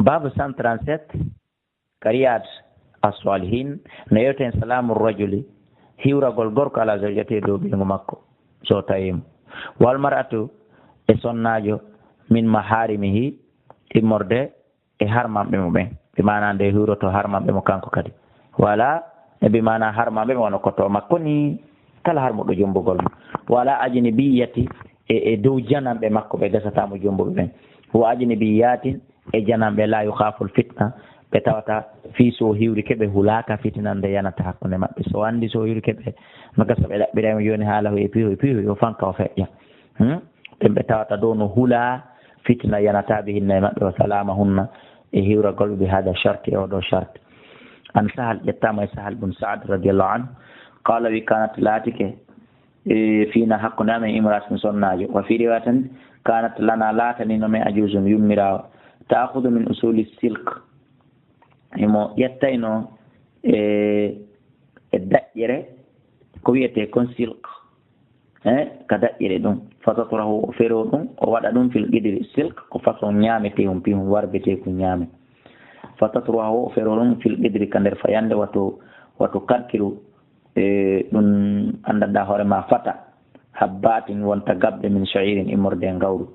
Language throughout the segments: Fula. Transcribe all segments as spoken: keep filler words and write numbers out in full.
Baabu cent trente-sept, ka Riyad As-Salihin, no yewten salaamu rajuli, hiwragol gorko ala zawjati e dow ɓeyngu makko, so tawiimo. Wal mar'atu, e sonnaajo, min maharimihi, immorde e harmamɓe mo ɓen. Bi maana nde hiwroto harmamɓe mo kanko kadi. Wala, e bi maana harmamɓe mo wano koto makko ni, kala harmuɗo jombugol mo. Wala ajnabiyati, e, e dow jananɓe makko ɓe gasata mo jombuɓe ɓen. Wa ajnabiyatin, e jananɓe la yukhaful fitna, ɓe tawata fii so hiwrike ɓe hulaaka fitina nde yanata hakkunde maɓɓe. So anndi so hiwrike ɓe, no gasa ɓe ɗaɓɓiraymo jooni haala hoye pihoy, pihoy o fanka o feƴƴa. Hmm? Ɓen ɓe tawata dow no hula fitina yanata ɓe hinna e maɓɓe, wa salamahunna, e hiwragol ɓe bi hada sharti, e oɗo sharti. An Sahal, ƴettama e Sahal bun Sa'd radiyallahu anhu, qala wi kanat laatike, e, fiina hakkunde amen imra'atun sonnaajo. Wa fi riwayatin kanat lana laatanino men ajuzun yummiraawo. Ta'khudhu min usuli silk. Himo ƴettayno e, e daƴƴere ko wiyetee kon silk. He, ka daƴƴere ɗum. Fataturahu o fero ɗum, o waɗa ɗum fil qidri. Silk ko façon ñaametee hum pi hum warbetee ko ñaame. Fataturahu o fero ɗum fil qidri ka nder fayande wato, wato karkiru, e, ɗum anndanɗaa hoore ma fata. Habbatin wonta gabbe min sha'irin immorde e ngawru.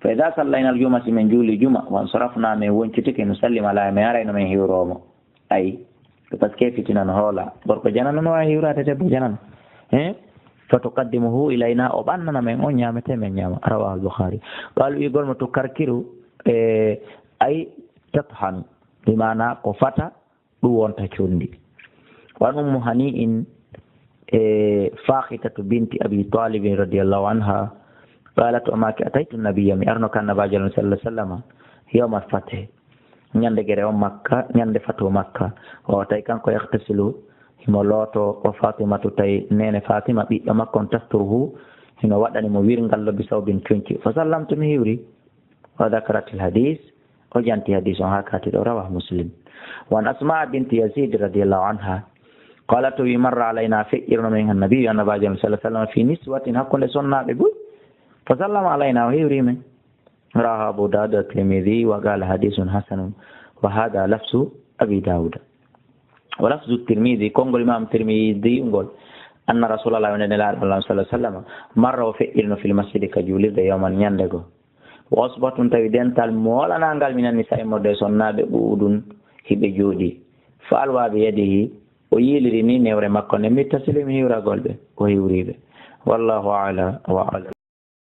Fa idha sallayna al-juma, si men juuli juma, wa ansarafna men woncitike, nusallim ala men arayno men hiwromo. Ay, ko parce que fitina no hoola. Gorko janano no waawi hiwraade debbo janano. He? Fa tuqaddimuhu ilayna, o ɓannana men, o ñaamete men ñaama. Rawahu al-Bukhari. Qalu, wi gol mo to karkiru, e, ay, tathanu. Bi maana ko fata, ɗum wonta conndi. Wa an Ummu Hani'in, e, Fakhitatu binti Abi Talib radiyallahu anha, qalat, o maaki, ataytu nabiyya, mi arno kan Nabaajo sallallahu alaihi wasallam, yawmal fathi. Ñande gere on Makka, ñande fatu Makka. O tawi kanko yahtasilu, himo looto, o Fatimatu tawi neene Fatima, ɓiɗɗo makko on tasturuhu, hino waɗani mo wirngal lo bi sawbin conci. Fa sallamtu mi hiwri. Wa dhakaratil hadis, o janti hadis on haa kaati ɗo, rawahu Muslim. Wa an Asma binti Yazid radiyallahu anha, qalat, wi marra alayna, feƴƴirno men annabi, annabaajo sallallahu alaihi wasallam, fi niswatin, hakkunde sonnaaɓe buy. Fa sallama alayna, o hiwri men. Rawahu Abu Dawud wa Tirmidhi wa qala hadisun hasanun wa hadha lafzu Abi Dawud. Wa lafzu Tirmidhi, konngol Imam Tirmidhi ngol, anna Rasulallah, wonde Nelaaɗo Allah sallallahu alaihi wasallam, marra o feƴƴirno fil masjidi ka juulirde yawman ñande go. Wa usbatun tawi dental moolanangal minan nisa'i morde sonnaaɓe ɓuuɗun hiɓe jooɗi. Fa alwa bi yadihi, o yiiliri ni newre makko nde mi tasili mi hiwragol ɓe, o hiwri ɓe. Wallahu a'lam wa a'lam.